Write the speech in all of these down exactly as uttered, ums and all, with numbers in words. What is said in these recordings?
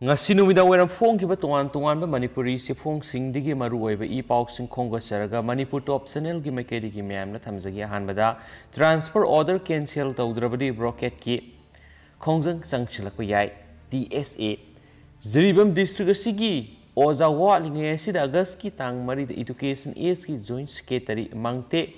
ꯉꯁꯤ ꯅꯨꯃꯤꯗꯥꯡ ꯋꯥꯏꯔꯝ ꯐꯣꯡꯈꯤꯕ ꯇꯣꯉꯥꯟ ꯇꯣꯉꯥꯟꯕ ꯃꯅꯤꯄꯨꯔꯤ ꯆꯦꯐꯣꯡꯁꯤꯡꯗꯒꯤ ꯃꯔꯨꯑꯣꯏꯕ ꯏ ꯄꯥꯎꯁꯤꯡ ꯈꯣꯝꯒꯠꯆꯔꯒ ꯃꯅꯤꯄꯨꯔ ꯇꯣꯞ ꯆꯦꯅꯦꯜꯒꯤ ꯃꯥꯏꯀꯩꯗꯒꯤ ꯃꯌꯥꯝꯅ ꯊꯝꯖꯒꯦ꯫ ꯑꯍꯥꯟꯕꯗ, transfer order cancel ꯇꯧꯗ꯭ꯔꯕꯗꯤ ꯕ꯭ꯔꯣꯀꯦꯠꯀꯤ ꯈꯣꯡꯖꯪ ꯆꯪꯁꯤꯜꯂꯛꯄ ꯌꯥꯏ꯫ T S A. Jiribam district ꯑꯁꯤꯒꯤ ꯑꯣꯖꯥ ꯋꯥꯠꯂꯤꯉꯩ ꯑꯁꯤꯗ ꯑꯥꯒꯁꯀꯤ ꯇꯥꯡ ꯃꯔꯤꯗ ꯏꯗꯨꯀꯦꯁꯟ ꯑꯦꯁꯀꯤ ꯖꯣꯏꯟ ꯁꯦꯀ꯭ꯔꯦꯇꯔꯤ ꯃꯥꯡꯇꯦ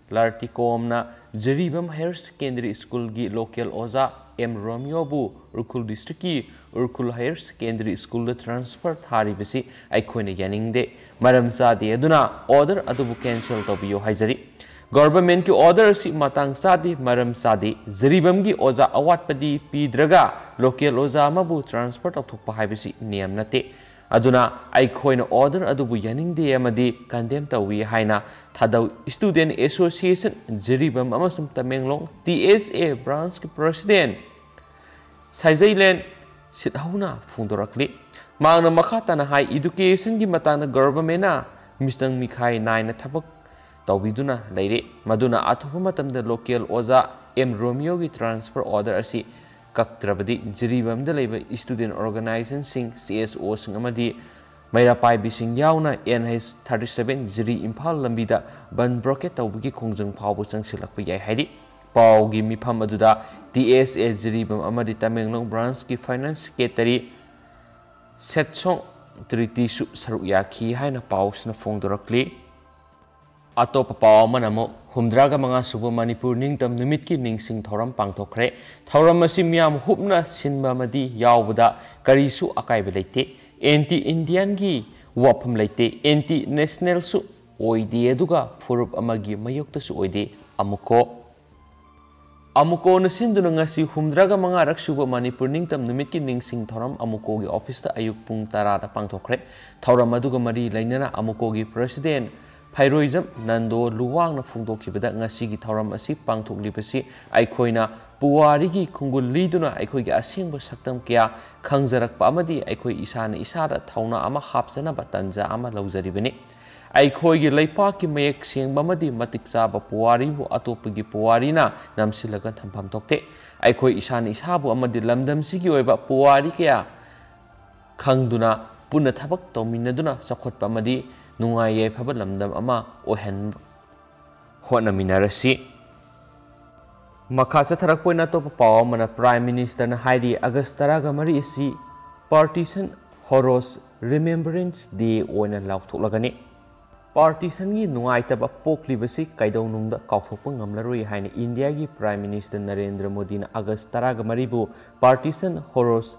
ꯂꯥꯔꯇꯤꯀꯣꯝꯅ ꯖꯤꯔꯤꯕꯥꯝ ꯍꯥꯌꯔ ꯁꯦꯀꯦꯟꯗꯔꯤ ꯁ꯭ꯀꯨꯜꯒꯤ ꯂꯣꯀꯦꯜ ꯑꯣꯖꯥ ꯑꯦꯝ ꯔꯣꯃꯤꯌꯣꯕꯨ ꯎꯈ꯭ꯔꯨꯜ ꯗꯤꯁꯇ꯭ꯔꯤꯛꯀꯤ ꯎꯈ꯭ꯔꯨꯜ ꯍꯥꯌꯔ ꯁꯦꯀꯦꯟꯗꯔꯤ ꯁ꯭ꯀꯨꯜꯗ ꯇ꯭ꯔꯥꯟꯁꯐꯔ ꯊꯥꯔꯤꯕꯁꯤ ꯑꯩꯈꯣꯏꯅ ꯌꯥꯅꯤꯡꯗꯦ, ꯃꯔꯝ ꯆꯥꯗꯦ, ꯑꯗꯨꯅ ꯑꯣꯔꯗꯔ ꯑꯗꯨꯕꯨ ꯀꯦꯟꯁꯦꯜ ꯇꯧꯕꯤꯌꯨ ꯍꯥꯏꯖꯔꯤ꯫ ꯒꯣꯚꯔꯟꯃꯦꯟꯠꯀꯤ ꯑꯣꯔꯗꯔ ꯑꯁꯤ ꯃꯇꯥꯡ ꯆꯥꯗꯦ, ꯃꯔꯝ ꯆꯥꯗꯦ꯫ ꯖꯤꯔꯤꯕꯥꯝꯒꯤ ꯑꯣꯖꯥ ꯑꯋꯥꯠꯄꯗꯤ ꯄꯤꯗ꯭ꯔꯒ ꯂꯣꯀꯦꯜ ꯑꯣꯖꯥ ꯑꯃꯕꯨ ꯇ꯭ꯔꯥꯟꯁꯐꯔ ꯇꯧꯊꯣꯛꯄ ꯍꯥꯏꯕꯁꯤ ꯅꯤꯌꯝ ꯅꯠꯇꯦ꯫ ꯑꯗꯨꯅ ꯑꯩꯈꯣꯏꯅ ꯑꯣꯔꯗꯔ ꯑꯗꯨꯕꯨ ꯌꯥꯅꯤꯡꯗꯦ ꯑꯃꯗꯤ ꯀꯟꯗꯦꯝ ꯇꯧꯏ ꯍꯥꯏꯅ ꯊꯥꯗꯧ ꯁ꯭ꯇꯨꯗꯦꯟꯠ ꯑꯦꯁꯣꯁꯤꯌꯦꯁꯟ ꯖꯤꯔꯤꯕꯥꯝ ꯑꯃꯁꯨꯡ ꯇꯃꯦꯡꯂꯣꯡ ꯇꯤ ꯑꯦꯁ ꯑꯦ ꯕ꯭ꯔꯥꯟꯁꯀꯤ ꯄ꯭ꯔꯁꯤꯗꯦꯟꯠ ꯁꯥꯏꯖꯩꯂꯦꯟ ꯁꯤꯠꯍꯧꯅ ꯐꯣꯡꯗꯣꯔꯛꯂꯤ꯫ ꯃꯍꯥꯛꯅ ꯃꯈꯥ ꯇꯥꯅ ꯍꯥꯏ, ꯏꯗꯨꯀꯦꯁꯟꯒꯤ ꯃꯇꯥꯡꯗ ꯒꯣꯚꯔꯟꯃꯦꯟꯠꯅ ꯃꯤꯆꯪ ꯃꯤꯈꯥꯏ ꯅꯥꯏꯅ ꯊꯕꯛ ꯇꯧꯕꯤꯗꯨꯅ ꯂꯩꯔꯦ꯫ ꯃꯗꯨꯅ ꯑꯊꯨꯕ ꯃꯇꯝꯗ ꯂꯣꯀꯦꯜ ꯑꯣꯖꯥ ꯑꯦꯝ ꯔꯣꯃꯤꯌꯣꯒꯤ ꯇ꯭ꯔꯥꯟꯁꯐꯔ ꯑꯣꯔꯗꯔ ꯑꯁꯤ ꯀꯛꯇ꯭ꯔꯕꯗꯤ ꯖꯤꯔꯤꯕꯥꯝꯗ ꯂꯩꯕ ꯁ꯭ꯇꯨꯗꯦꯟꯠ ꯑꯣꯔꯒꯅꯥꯏꯖꯦꯁꯟꯁꯤꯡ, ꯁꯤ ꯑꯦꯁ ꯑꯣꯁꯤꯡ ꯑꯃꯗꯤ ꯃꯩꯔꯥ ꯄꯥꯏꯕꯤꯁꯤꯡ ꯌꯥꯎꯅ ꯑꯦꯟ ꯑꯩꯆ ꯊꯥꯔꯇꯤ ꯁꯚꯦꯟ ꯖꯤꯔꯤ ꯏꯝꯐꯥꯜ ꯂꯝꯕꯤꯗ ꯕꯟ ꯕ꯭ꯂꯣꯀꯦꯠ ꯇꯧꯕꯒꯤ ꯈꯣꯡꯖꯪ ꯐꯥꯎꯕ ꯆꯪꯁꯤꯜꯂꯛꯄ ꯌꯥꯏ ꯍꯥꯏꯔꯤ꯫ ꯄꯥꯎꯒꯤ ꯃꯤꯐꯝ ꯑꯗꯨꯗ ꯇꯤ ꯑꯦꯁ ꯑꯦ ꯖꯤꯔꯤꯕꯥꯝ ꯑꯃꯗꯤ ꯇꯃꯦꯡꯂꯣꯡ ꯕ꯭ꯔꯥꯟꯁꯀꯤ ꯐꯥꯏꯅꯥꯟꯁ ꯁꯦꯀ꯭ꯔꯦꯇꯔꯤ ꯁꯦꯠꯁꯣꯡ ꯇ꯭ꯔꯤꯇꯤꯁꯨ ꯁꯔꯨꯛ ꯌꯥꯈꯤ ꯍꯥꯏꯅ ꯄꯥꯎꯁꯤꯅ ꯐꯣꯡꯗꯣꯔꯛꯂꯤ꯫ ꯑꯇꯣꯞꯄ ꯄꯥꯎ ꯑꯃꯅ ꯑꯃꯨꯛ ꯍꯨꯝꯗ꯭ꯔꯥꯒ ꯃꯉꯥ ꯁꯨꯕ ꯃꯅꯤꯄꯨꯔ ꯅꯤꯡꯇꯝ ꯅꯨꯃꯤꯠꯀꯤ ꯅꯤꯡꯁꯤꯡ ꯊꯧꯔꯝ ꯄꯥꯡꯊꯣꯛꯈ꯭ꯔꯦ꯫ ꯊꯧꯔꯝ ꯑꯁꯤ ꯃꯤꯌꯥꯝ ꯍꯨꯞꯅ ꯁꯤꯟꯕ ꯑꯃꯗꯤ ꯌꯥꯎꯕꯗ ꯀꯔꯤꯁꯨ ꯑꯀꯥꯏꯕ ꯂꯩꯇꯦ꯫ ꯑꯦꯟꯇꯤ ꯏꯟꯗꯤꯌꯟꯒꯤ ꯋꯥꯐꯝ ꯂꯩꯇꯦ, ꯑꯦꯟꯇꯤ ꯅꯦꯁꯅꯦꯜꯁꯨ ꯑꯣꯏꯗꯦ, ꯑꯗꯨꯒ ꯐꯨꯔꯨꯞ ꯑꯃꯒꯤ ꯃꯥꯌꯣꯛꯇꯁꯨ ꯑꯣꯏꯗꯦ꯫ ꯑꯃꯨꯛꯀꯣ ꯑꯃꯨꯀꯣꯅ ꯁꯤꯟꯗꯨꯅ ꯉꯁꯤ ꯍꯨꯝꯗ꯭ꯔꯥꯒ ꯃꯉꯥꯔꯛ ꯁꯨꯕ ꯃꯅꯤꯄꯨꯔ ꯅꯤꯡꯇꯝ ꯅꯨꯃꯤꯠꯀꯤ ꯅꯤꯡꯁꯤꯡ ꯊꯧꯔꯝ ꯑꯃꯨꯀꯣꯒꯤ ꯑꯣꯐꯤꯁꯇ ꯑꯌꯨꯛ ꯄꯨꯡ ꯇꯔꯥꯗ ꯄꯥꯡꯊꯣꯛꯈ꯭ꯔꯦ꯫ ꯊꯧꯔꯝ ꯑꯗꯨꯒ ꯃꯔꯤ ꯂꯩꯅꯅ ꯑꯃꯨꯀꯣꯒꯤ ꯄ꯭ꯔꯁꯤꯗꯦꯟ ꯐꯩꯔꯣꯏꯖꯝ ꯅꯟꯗꯣ ꯂꯨꯋꯥꯡꯅ ꯐꯣꯡꯗꯣꯛꯈꯤꯕꯗ, ꯉꯁꯤꯒꯤ ꯊꯧꯔꯝ ꯑꯁꯤ ꯄꯥꯡꯊꯣꯛꯂꯤꯕꯁꯤ ꯑꯩꯈꯣꯏꯅ ꯄꯨꯋꯥꯔꯤꯒꯤ ꯈꯣꯡꯒꯨꯜ ꯂꯤꯗꯨꯅ ꯑꯩꯈꯣꯏꯒꯤ ꯑꯁꯦꯡꯕ ꯁꯛꯇꯝ ꯀꯌꯥ ꯈꯪꯖꯔꯛꯄ ꯑꯃꯗꯤ ꯑꯩꯈꯣꯏ ꯏꯁꯥꯅ ꯏꯁꯥꯗ ꯊꯧꯅꯥ ꯑꯃ ꯍꯥꯞꯆꯅꯕ ꯇꯥꯟꯖꯥ ꯑꯃ ꯂꯧꯖꯔꯤꯕꯅꯤ꯫ ꯑꯩꯈꯣꯏꯒꯤ ꯂꯩꯄꯥꯛꯀꯤ ꯃꯌꯦꯛ ꯁꯦꯡꯕ ꯑꯃꯗꯤ ꯃꯇꯤꯛ ꯆꯥꯕ ꯄꯨꯋꯥꯔꯤꯕꯨ ꯑꯇꯣꯞꯄꯒꯤ ꯄꯨꯋꯥꯔꯤꯅ ꯅꯝꯁꯤꯜꯂꯒ ꯊꯝꯐꯝ ꯊꯣꯛꯇꯦ꯫ ꯑꯩꯈꯣꯏ ꯏꯁꯥꯅ ꯏꯁꯥꯕꯨ ꯑꯃꯗꯤ ꯂꯝꯗꯝꯁꯤꯒꯤ ꯑꯣꯏꯕ ꯄꯨꯋꯥꯔꯤ ꯀꯌꯥ ꯈꯪꯗꯨꯅ ꯄꯨꯟꯅ ꯊꯕꯛ ꯇꯧꯃꯤꯟꯅꯗꯨꯅ ꯆꯥꯎꯈꯠꯄ ꯑꯃꯗꯤ ꯅꯨꯡꯉꯥꯏ ꯌꯥꯏꯐꯕ ꯂꯝꯗꯝ ꯑꯃ ꯑꯣꯏꯍꯟꯕ ꯍꯣꯠꯅꯃꯤꯟꯅꯔꯁꯤ꯫ ꯃꯈꯥ ꯆꯠꯊꯔꯛꯄ ꯑꯣꯏꯅ ꯑꯇꯣꯞꯄ ꯄꯥꯎ ꯑꯃꯅ Prime Ministerꯅ ꯍꯥꯏꯔꯤ, August ꯇꯔꯥꯒ ꯃꯔꯤ ꯑꯁꯤ Partition Horrors Remembrance Day ꯑꯣꯏꯅ ꯂꯥꯎꯊꯣꯛꯂꯒꯅꯤ꯫ Partitionꯒꯤ ꯅꯨꯡꯉꯥꯏꯇꯕ ꯄꯣꯛꯂꯤꯕꯁꯤ ꯀꯩꯗꯧꯅꯨꯡꯗ ꯀꯥꯎꯊꯣꯛꯄ ꯉꯝꯂꯔꯣꯏ ꯍꯥꯏꯅ ꯏꯟꯗꯤꯌꯥꯒꯤ Prime Minister ꯅꯔꯦꯟꯗ꯭ꯔ ꯃꯣꯗꯤꯅ August ꯇꯔꯥꯒ ꯃꯔꯤꯕꯨ Partition Horrors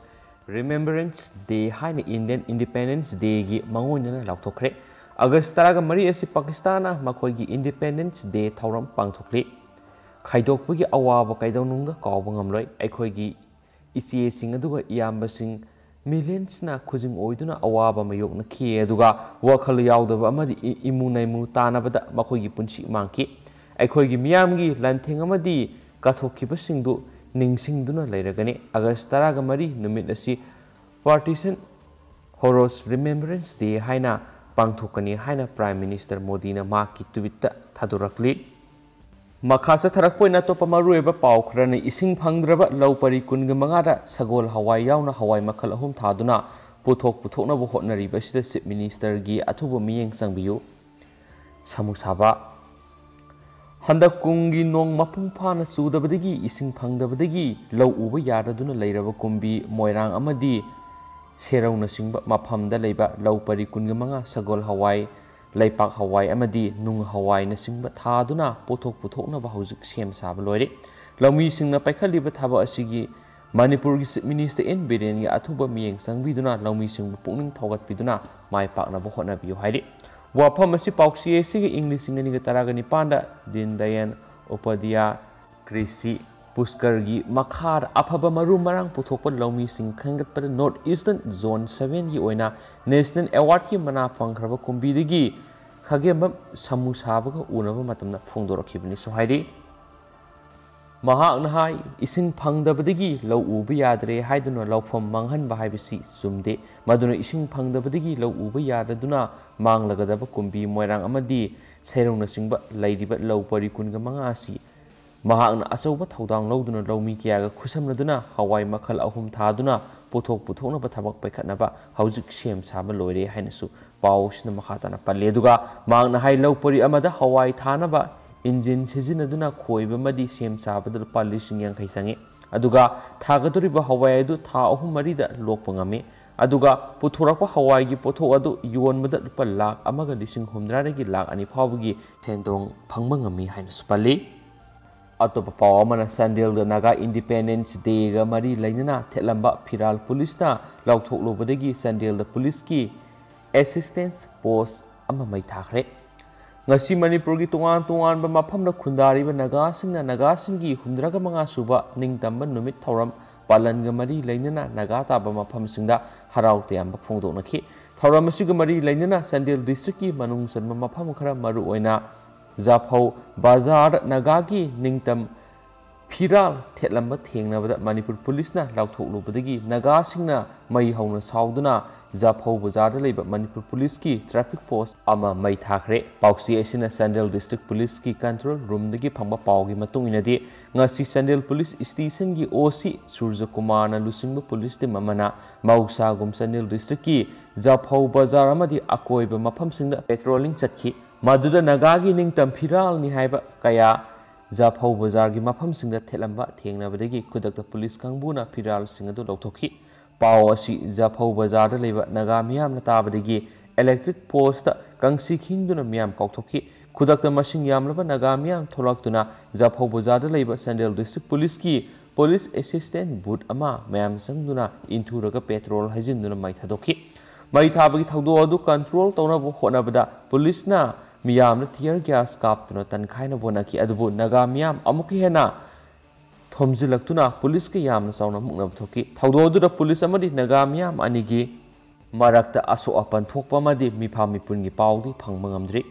Remembrance Day ꯍꯥꯏꯅ Indian Independence Dayꯒꯤ ꯃꯥꯡꯑꯣꯏꯅꯅ ꯂꯥꯎꯊꯣꯛꯈ꯭ꯔꯦ꯫ August ꯇꯔꯥꯒ ꯃꯔꯤ ꯑꯁꯤ ꯄꯥꯀꯤꯁꯇꯥꯟꯅ ꯃꯈꯣꯏꯒꯤ Independence Day ꯊꯧꯔꯝ ꯄꯥꯡꯊꯣꯛꯂꯤ꯫ ꯈꯥꯏꯗꯣꯛꯄꯒꯤ ꯑꯋꯥꯕ ꯀꯩꯗꯧꯅꯨꯡꯗ ꯀꯥꯎꯕ ꯉꯝꯂꯣꯏ꯫ ꯑꯩꯈꯣꯏꯒꯤ ꯏꯆꯦꯁꯤꯡ ꯑꯗꯨꯒ ꯏꯌꯥꯝꯕꯁꯤꯡ millionsꯅ ꯈꯨꯖꯤꯡ ꯑꯣꯏꯗꯨꯅ ꯑꯋꯥꯕ ꯃꯥꯌꯣꯛꯅꯈꯤ, ꯑꯗꯨꯒ ꯋꯥꯈꯜ ꯌꯥꯎꯗꯕ ꯑꯃꯗꯤ ꯏ-, ꯏꯃꯨ ꯅꯩꯃꯨ ꯇꯥꯟꯅꯕꯗ ꯃꯈꯣꯏꯒꯤ ꯄꯨꯟꯁꯤ ꯃꯥꯡꯈꯤ꯫ ꯑꯩꯈꯣꯏꯒꯤ ꯃꯤꯌꯥꯝꯒꯤ ꯂꯥꯟꯊꯦꯡ ꯑꯃꯗꯤ ꯀꯠꯊꯣꯛꯈꯤꯕꯁꯤꯡꯗꯨ ꯅꯤꯡꯁꯤꯡꯗꯨꯅ ꯂꯩꯔꯒꯅꯤ꯫ August ꯇꯔꯥꯒ ꯃꯔꯤ ꯅꯨꯃꯤꯠ ꯑꯁꯤ Partition Horrors Remembrance Day ꯍꯥꯏꯅ ꯄꯥꯡꯊꯣꯛꯀꯅꯤ ꯍꯥꯏꯅ Prime Minister ꯃꯣꯗꯤꯅ ꯃꯍꯥꯛꯀꯤ tweetꯇ ꯊꯥꯗꯣꯔꯛꯂꯤ꯫ ꯃꯈꯥ ꯆꯠꯊꯔꯛꯄ ꯑꯣꯏꯅ ꯑꯇꯣꯞꯄ ꯃꯔꯨꯑꯣꯏꯕ ꯄꯥꯎ ꯈꯔꯅ ꯏꯁꯤꯡ ꯐꯪꯗ꯭ꯔꯕ ꯂꯧ ꯄꯔꯤ ꯀꯨꯟꯒ ꯃꯉꯥꯗ ꯁꯒꯣꯜ ꯍꯋꯥꯏ ꯌꯥꯎꯅ ꯍꯋꯥꯏ ꯃꯈꯜ ꯑꯍꯨꯝ ꯊꯥꯗꯨꯅ ꯄꯣꯠꯊꯣꯛ ꯄꯨꯊꯣꯛꯅꯕ ꯍꯣꯠꯅꯔꯤꯕ ꯑꯁꯤꯗ Chief Ministerꯒꯤ ꯑꯊꯨꯕ ꯃꯤꯠꯌꯦꯡ ꯆꯪꯕꯤꯌꯨ꯫ ꯁꯥꯃꯨ ꯁꯥꯕ꯫ ꯍꯟꯗꯛ ꯀꯨꯝꯒꯤ ꯅꯣꯡ ꯃꯄꯨꯡ ꯐꯥꯅ ꯆꯨꯗꯕꯗꯒꯤ ꯏꯁꯤꯡ ꯐꯪꯗꯕꯗꯒꯤ ꯂꯧ ꯎꯕ ꯌꯥꯗꯗꯨꯅ ꯂꯩꯔꯕ ꯀꯨꯝꯕꯤ ꯃꯣꯏꯔꯥꯡ ꯑꯃꯗꯤ ꯁꯦꯔꯧꯅꯆꯤꯡꯕ ꯃꯐꯝꯗ ꯂꯩꯕ ꯂꯧ ꯄꯔꯤ ꯀꯨꯟꯒ ꯃꯉꯥ ꯁꯒꯣꯜ ꯍꯋꯥꯏ, ꯂꯩꯄꯥꯛ ꯍꯋꯥꯏ ꯑꯃꯗꯤ ꯅꯨꯡ ꯍꯋꯥꯏꯅꯆꯤꯡꯕ ꯊꯥꯗꯨꯅ ꯄꯣꯠꯊꯣꯛ ꯄꯨꯊꯣꯛꯅꯕ ꯍꯧꯖꯤꯛ ꯁꯦꯝ ꯁꯥꯕ ꯂꯣꯏꯔꯦ꯫ ꯂꯧꯃꯤꯁꯤꯡꯅ ꯄꯥꯏꯈꯠꯂꯤꯕ ꯊꯕꯛ ꯑꯁꯤꯒꯤ ꯃꯅꯤꯄꯨꯔꯒꯤ Chief Minister ꯑꯦꯟ ꯕꯤꯔꯦꯟꯒꯤ ꯑꯊꯨꯕ ꯃꯤꯠꯌꯦꯡ ꯆꯪꯕꯤꯗꯨꯅ ꯂꯧꯃꯤꯁꯤꯡꯕꯨ ꯄꯨꯛꯅꯤꯡ ꯊꯧꯒꯠꯄꯤꯗꯨꯅ ꯃꯥꯏ ꯄꯥꯛꯅꯕ ꯍꯣꯠꯅꯕꯤꯌꯨ ꯍꯥꯏꯔꯤ꯫ ꯋꯥꯐꯝ ꯑꯁꯤ ꯄꯥꯎꯆꯦ ꯑꯁꯤꯒꯤ ꯏꯪ ꯂꯤꯁꯤꯡ ꯑꯅꯤꯒ ꯇꯔꯥꯒ ꯅꯤꯄꯥꯟꯗ ꯗꯤꯟ ꯗꯌꯥꯟ ꯎꯄꯥꯙ꯭ꯌꯥ ꯀ꯭ꯔꯤꯁꯤ ꯄꯨꯁꯀꯔꯒꯤ ꯃꯈꯥꯗ ꯑꯐꯕ ꯃꯔꯨ ꯃꯔꯥꯡ ꯄꯨꯊꯣꯛꯄ ꯂꯧꯃꯤꯁꯤꯡ ꯈꯟꯒꯠꯄꯗ North Eastern Zone sevenꯒꯤ ꯑꯣꯏꯅ National Awardꯀꯤ ꯃꯅꯥ ꯐꯪꯈ꯭ꯔꯕ ꯀꯨꯝꯕꯤꯗꯒꯤ ꯈꯥꯒꯦꯝꯕꯝ ꯁꯥꯃꯨ ꯁꯥꯕꯒ ꯎꯅꯕ ꯃꯇꯝꯗ ꯐꯣꯡꯗꯣꯔꯛꯈꯤꯕꯅꯤꯁꯨ ꯍꯥꯏꯔꯤ꯫ ꯃꯍꯥꯛꯅ ꯍꯥꯏ, ꯏꯁꯤꯡ ꯐꯪꯗꯕꯗꯒꯤ ꯂꯧ ꯎꯕ ꯌꯥꯗ꯭ꯔꯦ ꯍꯥꯏꯗꯨꯅ ꯂꯧꯐꯝ ꯃꯥꯡꯍꯟꯕ ꯍꯥꯏꯕꯁꯤ ꯆꯨꯝꯗꯦ꯫ ꯃꯗꯨꯅ ꯏꯁꯤꯡ ꯐꯪꯗꯕꯗꯒꯤ ꯂꯧ ꯎꯕ ꯌꯥꯗꯗꯨꯅ ꯃꯥꯡꯂꯒꯗꯕ ꯀꯨꯝꯕꯤ ꯃꯣꯏꯔꯥꯡ ꯑꯃꯗꯤ ꯁꯦꯔꯧꯅꯆꯤꯡꯕ ꯂꯩꯔꯤꯕ ꯂꯧ ꯄꯔꯤ ꯀꯨꯟꯒ ꯃꯉꯥ ꯑꯁꯤ ꯃꯍꯥꯛꯅ ꯑꯆꯧꯕ ꯊꯧꯗꯥꯡ ꯂꯧꯗꯨꯅ ꯂꯧꯃꯤ ꯀꯌꯥꯒ ꯈꯨꯠꯁꯝꯅꯗꯨꯅ ꯍꯋꯥꯏ ꯃꯈꯜ ꯑꯍꯨꯝ ꯊꯥꯗꯨꯅ ꯄꯣꯠꯊꯣꯛ ꯄꯨꯊꯣꯛꯅꯕ ꯊꯕꯛ ꯄꯥꯏꯈꯠꯅꯕ ꯍꯧꯖꯤꯛ ꯁꯦꯝ ꯁꯥꯕ ꯂꯣꯏꯔꯦ ꯍꯥꯏꯅꯁꯨ ꯄꯥꯎ ꯑꯁꯤꯅ ꯃꯈꯥ ꯇꯥꯅ ꯄꯜꯂꯤ꯫ ꯑꯗꯨꯒ ꯃꯍꯥꯛꯅ ꯍꯥꯏ, ꯂꯧ ꯄꯔꯤ ꯑꯃꯗ ꯍꯋꯥꯏ ꯊꯥꯅꯕ ꯏꯟꯖꯤꯟ ꯁꯤꯖꯤꯟꯅꯗꯨꯅ ꯈꯣꯏꯕ ꯑꯃꯗꯤ ꯁꯦꯝ ꯁꯥꯕꯗ ꯂꯨꯄꯥ ꯂꯤꯁꯤꯡ ꯌꯥꯡꯈꯩ ꯆꯪꯉꯤ꯫ ꯑꯗꯨꯒ ꯊꯥꯒꯗꯧꯔꯤꯕ ꯍꯋꯥꯏ ꯑꯗꯨ ꯊꯥ ꯑꯍꯨꯝ ꯃꯔꯤꯗ ꯂꯣꯛꯄ ꯉꯝꯃꯤ꯫ ꯑꯗꯨꯒ ꯄꯨꯊꯣꯔꯛꯄ ꯍꯋꯥꯏꯒꯤ ꯄꯣꯠꯊꯣꯛ ꯑꯗꯨ ꯌꯣꯟꯕꯗ ꯂꯨꯄꯥ ꯂꯥꯈ ꯑꯃꯒ ꯂꯤꯁꯤꯡ ꯍꯨꯝꯗ꯭ꯔꯥꯗꯒꯤ ꯂꯥꯈ ꯑꯅꯤ ꯐꯥꯎꯕꯒꯤ ꯁꯦꯟꯗꯣꯡ ꯐꯪꯕ ꯉꯝꯃꯤ ꯍꯥꯏꯅꯁꯨ ꯄꯜꯂꯤ꯫ ꯑꯇꯣꯞꯄ ꯄꯥꯎ ꯑꯃꯅ ꯆꯥꯟꯗꯦꯜꯗ ꯅꯥꯒꯥ ꯏꯟꯗꯤꯄꯦꯟꯗꯦꯟꯁ ꯗꯦꯒ ꯃꯔꯤ ꯂꯩꯅꯅ ꯊꯦꯠꯂꯝꯕ ꯐꯤꯔꯥꯜ ꯄꯨꯂꯤꯁꯅ ꯂꯧꯊꯣꯛꯂꯨꯕꯗꯒꯤ ꯆꯥꯟꯗꯦꯜꯗ ꯄꯨꯂꯤꯁꯀꯤ ꯑꯦꯁꯤꯁꯇꯦꯟꯁ ꯄꯣꯁ ꯑꯃ ꯃꯩ ꯊꯥꯈ꯭ꯔꯦ꯫ ꯉꯁꯤ ꯃꯅꯤꯄꯨꯔꯒꯤ ꯇꯣꯉꯥꯟ ꯇꯣꯉꯥꯟꯕ ꯃꯐꯝꯗ ꯈꯨꯟꯗꯥꯔꯤꯕ ꯅꯥꯒꯥꯁꯤꯡꯅ ꯅꯥꯒꯥꯁꯤꯡꯒꯤ ꯍꯨꯝꯗ꯭ꯔꯥꯒ ꯃꯉꯥ ꯁꯨꯕ ꯅꯤꯡꯇꯝꯕ ꯅꯨꯃꯤꯠ ꯊꯧꯔꯝ ꯄꯥꯂꯟꯒ ꯃꯔꯤ ꯂꯩꯅꯅ ꯅꯥꯒꯥ ꯇꯥꯕ ꯃꯐꯝꯁꯤꯡꯗ ꯍꯔꯥꯎ ꯇꯌꯥꯝꯕ ꯐꯣꯡꯗꯣꯛꯅꯈꯤ꯫ ꯊꯧꯔꯝ ꯑꯁꯤꯒ ꯃꯔꯤ ꯂꯩꯅꯅ ꯆꯥꯟꯗꯦꯜ ꯗꯤꯁꯇ꯭ꯔꯤꯛꯀꯤ ꯃꯅꯨꯡ ꯆꯟꯕ ꯃꯐꯝ ꯈꯔ, ꯃꯔꯨꯑꯣꯏꯅ ꯖꯥꯐꯧ ꯕꯖꯥꯔꯗ ꯅꯥꯒꯥꯒꯤ ꯅꯤꯡꯇꯝ ꯐꯤꯔꯥꯜ ꯊꯦꯠꯂꯝꯕ ꯊꯦꯡꯅꯕꯗ ꯃꯅꯤꯄꯨꯔ ꯄꯨꯂꯤꯁꯅ ꯂꯥꯎꯊꯣꯛꯂꯨꯕꯗꯒꯤ ꯅꯥꯒꯥꯁꯤꯡꯅ ꯃꯩ ꯍꯧꯅ ꯁꯥꯎꯗꯨꯅ ꯖꯥꯐꯧ ꯕꯖꯥꯔꯗ ꯂꯩꯕ ꯃꯅꯤꯄꯨꯔ ꯄꯨꯂꯤꯁꯀꯤ ꯇ꯭ꯔꯥꯐꯤꯛ ꯄꯣꯁ ꯑꯃ ꯃꯩ ꯊꯥꯈ꯭ꯔꯦ꯫ ꯄꯥꯎꯆꯦ ꯑꯁꯤꯅ ꯆꯥꯟꯗꯦꯜ ꯗꯤꯁꯇ꯭ꯔꯤꯛ ꯄꯨꯂꯤꯁꯀꯤ ꯀꯟꯇ꯭ꯔꯣꯜ ꯔꯨꯝꯗꯒꯤ ꯐꯪꯕ ꯄꯥꯎꯒꯤ ꯃꯇꯨꯡ ꯏꯟꯅꯗꯤ, ꯉꯁꯤ ꯆꯥꯟꯗꯦꯜ ꯄꯨꯂꯤꯁ ꯁ꯭ꯇꯦꯁꯟꯒꯤ ꯑꯣ ꯁꯤ ꯁꯨꯔꯖꯀꯨꯃꯥꯔꯅ ꯂꯨꯆꯤꯡꯕ ꯄꯨꯂꯤꯁ ꯇꯤꯝ ꯑꯃꯅ ꯃꯍꯧꯁꯥꯒꯨꯝ ꯆꯥꯟꯗꯦꯜ ꯗꯤꯁꯇ꯭ꯔꯤꯛꯀꯤ ꯖꯥꯐꯧ ꯕꯖꯥꯔ ꯑꯃꯗꯤ ꯑꯀꯣꯏꯕ ꯃꯐꯝꯁꯤꯡꯗ ꯄꯦꯇ꯭ꯔꯣꯂꯤꯡ ꯆꯠꯈꯤ꯫ ꯃꯗꯨꯗ ꯅꯥꯒꯥꯒꯤ ꯅꯤꯡꯇꯝ ꯐꯤꯔꯥꯜꯅꯤ ꯍꯥꯏꯕ ꯀꯌꯥ ꯖꯥꯐꯧ ꯕꯖꯥꯔꯒꯤ ꯃꯐꯝꯁꯤꯡꯗ ꯊꯦꯠꯂꯝꯕ ꯊꯦꯡꯅꯕꯗꯒꯤ ꯈꯨꯗꯛꯇ ꯄꯨꯂꯤꯁ ꯀꯥꯡꯕꯨꯅ ꯐꯤꯔꯥꯜꯁꯤꯡ ꯑꯗꯨ ꯂꯧꯊꯣꯛꯈꯤ꯫ ꯄꯥꯎ ꯑꯁꯤ ꯖꯥꯐꯧ ꯕꯖꯥꯔꯗ ꯂꯩꯕ ꯅꯥꯒꯥ ꯃꯤꯌꯥꯝꯅ ꯇꯥꯕꯗꯒꯤ ꯏꯂꯦꯛꯇ꯭ꯔꯤꯛ ꯄꯣꯁꯇ ꯀꯥꯡꯁꯤ ꯈꯤꯡꯗꯨꯅ ꯃꯤꯌꯥꯝ ꯀꯥꯎꯊꯣꯛꯈꯤ꯫ ꯈꯨꯗꯛꯇ ꯃꯁꯤꯡ ꯌꯥꯝꯂꯕ ꯅꯥꯒꯥ ꯃꯤꯌꯥꯝ ꯊꯣꯛꯂꯛꯇꯨꯅ ꯖꯥꯐꯧ ꯕꯖꯥꯔꯗ ꯂꯩꯕ ꯆꯥꯟꯗꯦꯜ ꯗꯤꯁꯇ꯭ꯔꯤꯛ ꯄꯨꯂꯤꯁꯀꯤ ꯄꯨꯂꯤꯁ ꯑꯦꯁꯤꯁꯇꯦꯟ ꯕꯨꯠ ꯑꯃ ꯃꯌꯥꯝ ꯆꯪꯗꯨꯅ ꯏꯟꯊꯨꯔꯒ ꯄꯦꯇ꯭ꯔꯣꯜ ꯍꯩꯖꯤꯟꯗꯨꯅ ꯃꯩ ꯊꯥꯗꯣꯛꯈꯤ꯫ ꯃꯩ ꯊꯥꯕꯒꯤ ꯊꯧꯗꯣꯛ ꯑꯗꯨ ꯀꯟꯇ꯭ꯔꯣꯜ ꯇꯧꯅꯕ ꯍꯣꯠꯅꯕꯗ ꯄꯨꯂꯤꯁꯅ ꯃꯤꯌꯥꯝꯅ ꯇꯤꯌꯔ ꯒ꯭ꯌꯥꯁ ꯀꯥꯞꯇꯨꯅ ꯇꯟꯈꯥꯏꯅꯕ ꯍꯣꯠꯅꯈꯤ꯫ ꯑꯗꯨꯕꯨ ꯅꯥꯒꯥ ꯃꯤꯌꯥꯝ ꯑꯃꯨꯛꯀ ꯍꯦꯟꯅ ꯊꯣꯝꯖꯤꯜꯂꯛꯇꯨꯅ ꯄꯨꯂꯤꯁꯀ ꯌꯥꯝꯅ ꯆꯥꯎꯅ ꯃꯨꯛꯅꯕ ꯊꯣꯛꯈꯤ꯫ ꯊꯧꯗꯣꯛ ꯑꯗꯨꯗ ꯄꯨꯂꯤꯁ ꯑꯃꯗꯤ ꯅꯥꯒꯥ ꯃꯤꯌꯥꯝ ꯑꯅꯤꯒꯤ ꯃꯔꯛꯇ ꯑꯁꯣꯛ ꯑꯄꯟ ꯊꯣꯛꯄ ꯑꯃꯗꯤ ꯃꯤꯐꯥ ꯃꯤꯄꯨꯟꯒꯤ ꯄꯥꯎꯗꯤ ꯐꯪꯕ ꯉꯝꯗ꯭ꯔꯤ꯫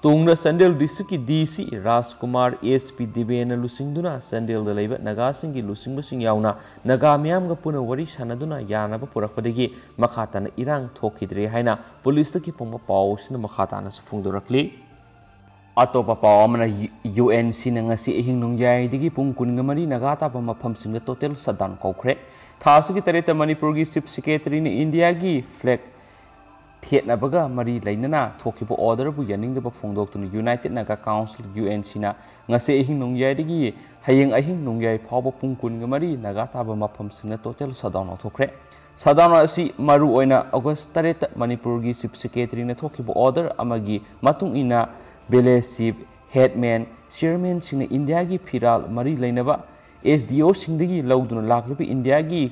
ꯇꯨꯡꯗ ꯆꯥꯟꯗꯦꯜ ꯗꯤꯁꯇ꯭ꯔꯤꯛꯀꯤ ꯗꯤ ꯁꯤ ꯔꯥꯖꯀꯨꯃꯥꯔ, ꯑꯦꯁ ꯄꯤ ꯗꯤꯕꯦꯟꯅ ꯂꯨꯆꯤꯡꯗꯨꯅ ꯆꯥꯟꯗꯦꯜꯗ ꯂꯩꯕ ꯅꯥꯒꯥꯁꯤꯡꯒꯤ ꯂꯨꯆꯤꯡꯕꯁꯤꯡ ꯌꯥꯎꯅ ꯅꯥꯒꯥ ꯃꯤꯌꯥꯝꯒ ꯄꯨꯟꯅ ꯋꯥꯔꯤ ꯁꯥꯟꯅꯗꯨꯅ ꯌꯥꯅꯕ ꯄꯨꯔꯛꯄꯗꯒꯤ ꯃꯈꯥ ꯇꯥꯅ ꯏꯔꯥꯡ ꯊꯣꯛꯈꯤꯗ꯭ꯔꯦ ꯍꯥꯏꯅ ꯄꯨꯂꯤꯁꯇꯒꯤ ꯐꯪꯕ ꯄꯥꯎ ꯑꯁꯤꯅ ꯃꯈꯥ ꯇꯥꯅꯁꯨ ꯐꯣꯡꯗꯣꯔꯛꯂꯤ꯫ ꯑꯇꯣꯞꯄ ꯄꯥꯎ ꯑꯃꯅ, ꯌꯨ ꯑꯦꯟ ꯁꯤꯅ ꯉꯁꯤ ꯑꯍꯤꯡ ꯅꯣꯡꯌꯥꯏꯗꯒꯤ ꯄꯨꯡ ꯀꯨꯟꯒ ꯃꯔꯤ ꯅꯥꯒꯥ ꯇꯥꯕ ꯃꯐꯝꯁꯤꯡꯗ total shutdown ꯀꯧꯈ꯭ꯔꯦ꯫ ꯊꯥ ꯑꯁꯤꯒꯤ ꯇꯔꯦꯠꯇ ꯃꯅꯤꯄꯨꯔꯒꯤ Chief Secretaryꯅ ꯏꯟꯗꯤꯌꯥꯒꯤ flag ꯊꯦꯠꯅꯕꯒ ꯃꯔꯤ ꯂꯩꯅꯅ ꯊꯣꯛꯈꯤꯕ orderꯕꯨ ꯌꯥꯅꯤꯡꯗꯕ ꯐꯣꯡꯗꯣꯛꯇꯨꯅ United Naga Council, U N ꯁꯤꯅ ꯉꯁꯤ ꯑꯍꯤꯡ ꯅꯣꯡꯌꯥꯏꯗꯒꯤ ꯍꯌꯦꯡ ꯑꯍꯤꯡ ꯅꯣꯡꯌꯥꯏ ꯐꯥꯎꯕ ꯄꯨꯡ ꯀꯨꯟꯒ ꯃꯔꯤ ꯅꯥꯒꯥ ꯇꯥꯕ ꯃꯐꯝꯁꯤꯡꯗ total shutdown ꯂꯥꯎꯊꯣꯛꯈ꯭ꯔꯦ꯫ Shutdown ꯑꯁꯤ ꯃꯔꯨ ꯑꯣꯏꯅ August ꯇꯔꯦꯠꯇ ꯃꯅꯤꯄꯨꯔꯒꯤ Chief Secretaryꯅ ꯊꯣꯛꯈꯤꯕ order ꯑꯃꯒꯤ ꯃꯇꯨꯡ ꯏꯟꯅ village chief, headman, chairmanꯁꯤꯡꯅ ꯏꯟꯗꯤꯌꯥꯒꯤ ꯐꯤꯔꯥꯜ ꯃꯔꯤ ꯂꯩꯅꯕ ꯑꯦꯁ ꯗꯤ ꯑꯣꯁꯤꯡꯗꯒꯤ ꯂꯧꯗꯨꯅ ꯂꯥꯛꯂꯤꯕ ꯏꯟꯗꯤꯌꯥꯒꯤ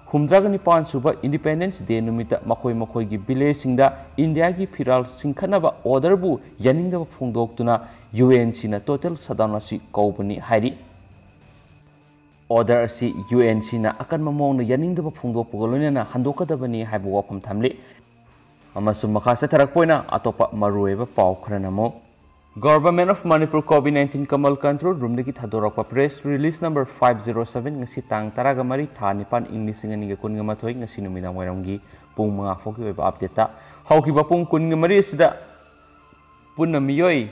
ꯍꯨꯝꯗ꯭ꯔꯥꯒ ꯅꯤꯄꯥꯟ ꯁꯨꯕ Independence Day ꯅꯨꯃꯤꯠꯇ ꯃꯈꯣꯏ ꯃꯈꯣꯏꯒꯤ villageꯁꯤꯡꯗ ꯏꯟꯗꯤꯌꯥꯒꯤ ꯐꯤꯔꯥꯜ ꯆꯤꯡꯈꯠꯅꯕ orderꯕꯨ ꯌꯥꯅꯤꯡꯗꯕ ꯐꯣꯡꯗꯣꯛꯇꯨꯅ ꯌꯨ ꯑꯦꯟ ꯁꯤꯅ total shutdown ꯑꯁꯤ ꯀꯧꯕꯅꯤ ꯍꯥꯏꯔꯤ꯫ Order ꯑꯁꯤ ꯌꯨ ꯑꯦꯟ ꯁꯤꯅ ꯑꯀꯟꯕ ꯃꯑꯣꯡꯗ ꯌꯥꯅꯤꯡꯗꯕ ꯐꯣꯡꯗꯣꯛꯄꯒ ꯂꯣꯏꯅꯅ ꯍꯟꯗꯣꯛꯀꯗꯕꯅꯤ ꯍꯥꯏꯕ ꯋꯥꯐꯝ ꯊꯝꯂꯤ꯫ ꯑꯃꯁꯨꯡ ꯃꯈꯥ ꯆꯠꯊꯔꯛꯄ ꯑꯣꯏꯅ ꯑꯇꯣꯞꯄ ꯃꯔꯨꯑꯣꯏꯕ ꯄꯥꯎ ꯈꯔꯅ ꯑꯃꯨꯛ, Government of Manipur COVID nineteen Kamal Control Roomꯗꯒꯤ ꯊꯥꯗꯣꯔꯛꯄ press release number five zero seven, ꯉꯁꯤ ꯇꯥꯡ ꯇꯔꯥꯒ ꯃꯔꯤ, ꯊꯥ ꯅꯤꯄꯥꯟ, ꯏꯪ ꯂꯤꯁꯤꯡ ꯑꯅꯤꯒ ꯀꯨꯟꯒ ꯃꯥꯊꯣꯏ, ꯉꯁꯤ ꯅꯨꯃꯤꯗꯥꯡ ꯋꯥꯏꯔꯝꯒꯤ ꯄꯨꯡ ꯃꯉꯥ ꯐꯥꯎꯒꯤ ꯑꯣꯏꯕ updateꯇ, ꯍꯧꯈꯤꯕ ꯄꯨꯡ ꯀꯨꯟꯒ ꯃꯔꯤ ꯑꯁꯤꯗ ꯄꯨꯟꯅ ꯃꯤꯑꯣꯏ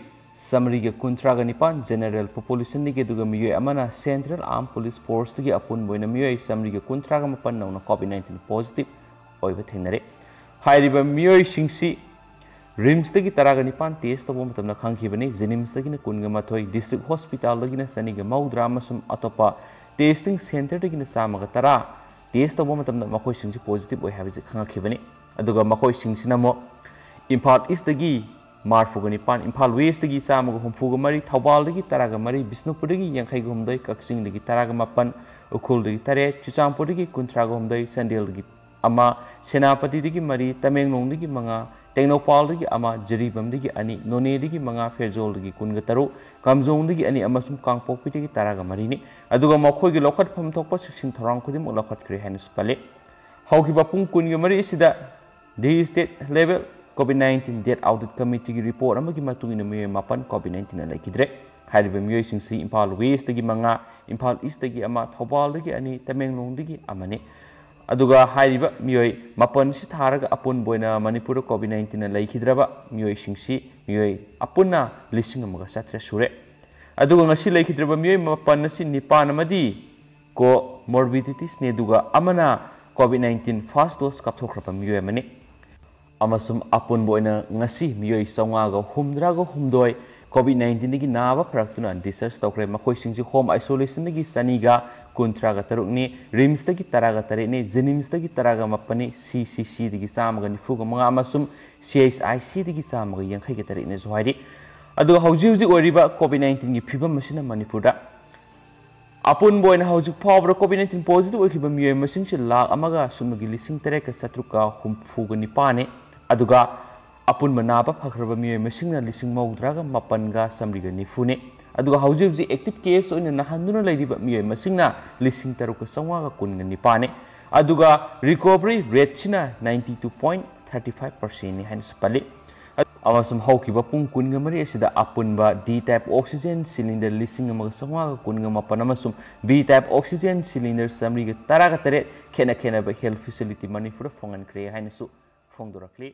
ꯆꯥꯃꯔꯤꯒ ꯀꯨꯟꯊ꯭ꯔꯥꯒ ꯅꯤꯄꯥꯟ general populationꯗꯒꯤ, ꯑꯗꯨꯒ ꯃꯤꯑꯣꯏ ꯑꯃꯅ Central Armed Police Forceꯗꯒꯤ, ꯑꯄꯨꯟꯕ ꯑꯣꯏꯅ ꯃꯤꯑꯣꯏ ꯆꯥꯃꯔꯤꯒ ꯀꯨꯟꯊ꯭ꯔꯥꯒ ꯃꯥꯄꯟ ꯅꯧꯅ COVID nineteen positive ꯑꯣꯏꯕ ꯊꯦꯡꯅꯔꯦ꯫ ꯍꯥꯏꯔꯤꯕ ꯃꯤꯑꯣꯏꯁꯤꯡꯁꯤ RIMSꯇꯒꯤ ꯇꯔꯥꯒ ꯅꯤꯄꯥꯟ test ꯇꯧꯕ ꯃꯇꯝꯗ ꯈꯪꯈꯤꯕꯅꯤ꯫ JNIMSꯇꯒꯤꯅ ꯀꯨꯟꯒ ꯃꯥꯊꯣꯏ, District Hospitalꯗꯒꯤꯅ ꯆꯅꯤꯒ ꯃꯧꯗ꯭ꯔꯥ ꯑꯃꯁꯨꯡ ꯑꯇꯣꯞꯄ testing centreꯗꯒꯤꯅ ꯆꯥꯝꯃꯒ ꯇꯔꯥ test ꯇꯧꯕ ꯃꯇꯝꯗ ꯃꯈꯣꯏꯁꯤꯡꯁꯤ positive ꯑꯣꯏ ꯍꯥꯏꯕꯁꯤ ꯈꯪꯉꯛꯈꯤꯕꯅꯤ꯫ ꯑꯗꯨꯒ ꯃꯈꯣꯏꯁꯤꯡꯁꯤꯅ ꯑꯃꯨꯛ ꯏꯝꯐꯥꯜ Eastꯇꯒꯤ ꯃꯔꯐꯨꯒ ꯅꯤꯄꯥꯟ, ꯏꯝꯐꯥꯜ Westꯇꯒꯤ ꯆꯥꯝꯃꯒ ꯍꯨꯝꯐꯨꯒ ꯃꯔꯤ, ꯊꯧꯕꯥꯜꯗꯒꯤ ꯇꯔꯥꯒ ꯃꯔꯤ, ꯕꯤꯁꯅꯨꯄꯨꯔꯗꯒꯤ ꯌꯥꯡꯈꯩꯒ ꯍꯨꯝꯗꯣꯏ, ꯀꯛꯆꯤꯡꯗꯒꯤ ꯇꯔꯥꯒ ꯃꯥꯄꯟ, ꯎꯈ꯭ꯔꯨꯜꯗꯒꯤ ꯇꯔꯦꯠ, ꯆꯨꯔꯆꯥꯟꯄꯨꯔꯗꯒꯤ ꯀꯨꯟꯊ꯭ꯔꯥꯒ ꯍꯨꯝꯗꯣꯏ, ꯆꯥꯟꯗꯦꯜꯗꯒꯤ ꯑꯃ, ꯁꯦꯅꯥꯄꯇꯤꯗꯒꯤ ꯃꯔꯤ, ꯇꯃꯦꯡꯂꯣꯡꯗꯒꯤ ꯃꯉꯥ, ꯇꯦꯡꯅꯧꯄꯥꯜꯗꯒꯤ ꯑꯃ, ꯖꯤꯔꯤꯕꯥꯝꯗꯒꯤ ꯑꯅꯤ, ꯅꯣꯅꯦꯗꯒꯤ ꯃꯉꯥ, ꯐꯦꯔꯖꯣꯜꯗꯒꯤ ꯀꯨꯟꯒ ꯇꯔꯨꯛ, ꯀꯥꯝꯖꯣꯡꯗꯒꯤ ꯑꯅꯤ ꯑꯃꯁꯨꯡ ꯀꯥꯡꯄꯣꯛꯄꯤꯗꯒꯤ ꯇꯔꯥꯒ ꯃꯔꯤꯅꯤ꯫ ꯑꯗꯨꯒ ꯃꯈꯣꯏꯒꯤ ꯂꯧꯈꯠꯐꯝ ꯊꯣꯛꯄ ꯆꯦꯛꯁꯤꯟ ꯊꯧꯔꯥꯡ ꯈꯨꯗꯤꯡꯃꯛ ꯂꯧꯈꯠꯈ꯭ꯔꯦ ꯍꯥꯏꯅꯁꯨ ꯄꯜꯂꯤ꯫ ꯍꯧꯈꯤꯕ ꯄꯨꯡ ꯀꯨꯟꯒ ꯃꯔꯤ ꯑꯁꯤꯗ The State Level COVID nineteen Death Audit Committeeꯒꯤ report ꯑꯃꯒꯤ ꯃꯇꯨꯡ ꯏꯟꯅ ꯃꯤꯑꯣꯏ ꯃꯥꯄꯟ COVID nineteenꯅ ꯂꯩꯈꯤꯗ꯭ꯔꯦ꯫ ꯍꯥꯏꯔꯤꯕ ꯃꯤꯑꯣꯏꯁꯤꯡꯁꯤ ꯏꯝꯐꯥꯜ Westꯇꯒꯤ ꯃꯉꯥ, ꯏꯝꯐꯥꯜ Eastꯇꯒꯤ ꯑꯃ, ꯊꯧꯕꯥꯜꯗꯒꯤ ꯑꯅꯤ, ꯇꯃꯦꯡꯂꯣꯡꯗꯒꯤ ꯑꯃꯅꯤ꯫ ꯑꯗꯨꯒ ꯍꯥꯏꯔꯤꯕ ꯃꯤꯑꯣꯏ ꯃꯥꯄꯟꯁꯤ ꯊꯥꯔꯒ ꯑꯄꯨꯟꯕ ꯑꯣꯏꯅ ꯃꯅꯤꯄꯨꯔꯗ COVID nineteenꯅ ꯂꯩꯈꯤꯗ꯭ꯔꯕ ꯃꯤꯑꯣꯏꯁꯤꯡꯁꯤ ꯃꯤꯑꯣꯏ ꯑꯄꯨꯟꯅ ꯂꯤꯁꯤꯡ ꯑꯃꯒ ꯆꯥꯇ꯭ꯔꯦꯠ ꯁꯨꯔꯦ꯫ ꯑꯗꯨꯒ ꯉꯁꯤ ꯂꯩꯈꯤꯗ꯭ꯔꯕ ꯃꯤꯑꯣꯏ ꯃꯥꯄꯟ ꯑꯁꯤ ꯅꯤꯄꯥꯟ ꯑꯃꯗꯤ comorbidities ꯅꯤ, ꯑꯗꯨꯒ ꯑꯃꯅ COVID nineteen first dose ꯀꯥꯞꯊꯣꯛꯈ꯭ꯔꯕ ꯃꯤꯑꯣꯏ ꯑꯃꯅꯤ꯫ ꯑꯃꯁꯨꯡ ꯑꯄꯨꯟꯕ ꯑꯣꯏꯅ ꯉꯁꯤ ꯃꯤꯑꯣꯏ ꯆꯥꯝꯃꯉꯥꯒ ꯍꯨꯝꯗ꯭ꯔꯥꯒ ꯍꯨꯝꯗꯣꯏ COVID nineteen ꯗꯒꯤ ꯅꯥꯕ ꯐꯔꯛꯇꯨꯅ discharge ꯇꯧꯈ꯭ꯔꯦ꯫ ꯃꯈꯣꯏꯁꯤꯡꯁꯤ home isolation ꯗꯒꯤ ꯆꯅꯤꯒ ꯀꯨꯟꯊ꯭ꯔꯥꯒ ꯇꯔꯨꯛꯅꯤ, RIMS ꯇꯒꯤ ꯇꯔꯥꯒ ꯇꯔꯦꯠꯅꯤ, JNIMS ꯇꯒꯤ ꯇꯔꯥꯒ ꯃꯥꯄꯟꯅꯤ, CCC ꯗꯒꯤ ꯆꯥꯝꯃꯒ ꯅꯤꯐꯨꯒ ꯃꯉꯥ ꯑꯃꯁꯨꯡ CHIC ꯗꯒꯤ ꯆꯥꯝꯃꯒ ꯌꯥꯡꯈꯩꯒ ꯇꯔꯦꯠꯅꯤꯁꯨ ꯍꯥꯏꯔꯤ꯫ ꯑꯗꯨꯒ ꯍꯧꯖꯤꯛ ꯍꯧꯖꯤꯛ ꯑꯣꯏꯔꯤꯕ COVID nineteen ꯒꯤ ꯐꯤꯕꯝ ꯑꯁꯤꯅ ꯃꯅꯤꯄꯨꯔꯗ ꯑꯄꯨꯟꯕ ꯑꯣꯏꯅ ꯍꯧꯖꯤꯛ ꯐꯥꯎꯕꯗ COVID nineteen positive ꯑꯣꯏꯈꯤꯕ ꯃꯤꯑꯣꯏ ꯃꯁꯤꯡꯁꯤ ꯂꯥꯈ ꯑꯃꯒ ꯁꯨꯞꯅꯒꯤ ꯂꯤꯁꯤꯡ ꯇꯔꯦꯠꯀ ꯆꯥꯇ꯭ꯔꯨꯛꯀ ꯍꯨꯝꯐꯨꯒ ꯅꯤꯄꯥꯟꯅꯤ꯫ ꯑꯗꯨꯒ ꯑꯄꯨꯟꯕ ꯅꯥꯕ ꯐꯈ꯭ꯔꯕ ꯃꯤꯑꯣꯏ ꯃꯁꯤꯡꯅ ꯂꯤꯁꯤꯡ ꯃꯧꯗ꯭ꯔꯥꯒ ꯃꯥꯄꯟꯒ ꯆꯥꯃꯔꯤꯒ ꯅꯤꯐꯨꯅꯤ꯫ ꯑꯗꯨꯒ ꯍꯧꯖꯤꯛ ꯍꯧꯖꯤꯛ active case ꯑꯣꯏꯅ ꯅꯥꯍꯟꯗꯨꯅ ꯂꯩꯔꯤꯕ ꯃꯤꯑꯣꯏ ꯃꯁꯤꯡꯅ ꯂꯤꯁꯤꯡ ꯇꯔꯨꯛꯀ ꯆꯥꯝꯃꯉꯥꯒ ꯀꯨꯟꯒ ꯅꯤꯄꯥꯟꯅꯤ꯫ ꯑꯗꯨꯒ recovery rate ꯁꯤꯅ ninety two point thirty five percent ꯅꯤ ꯍꯥꯏꯅꯁꯨ ꯄꯜꯂꯤ꯫ ꯑꯃꯁꯨꯡ ꯍꯧꯈꯤꯕ ꯄꯨꯡ ꯀꯨꯟꯒ ꯃꯔꯤ ꯑꯁꯤꯗ ꯑꯄꯨꯟꯕ D type oxygen cylinder ꯂꯤꯁꯤꯡ ꯑꯃꯒ ꯆꯥꯝꯃꯉꯥꯒ ꯀꯨꯟꯒ ꯃꯥꯄꯟ ꯑꯃꯁꯨꯡ B type oxygen cylinder ꯆꯥꯃꯔꯤꯒ ꯇꯔꯥꯒ ꯇꯔꯦꯠ ꯈꯦꯠꯅ ꯈꯦꯠꯅꯕ health facility ꯃꯅꯤꯄꯨꯔꯗ ꯐꯪꯍꯟꯈ꯭ꯔꯦ ꯍꯥꯏꯅꯁꯨ ꯐꯣꯡꯗꯣꯔꯛꯂꯤ꯫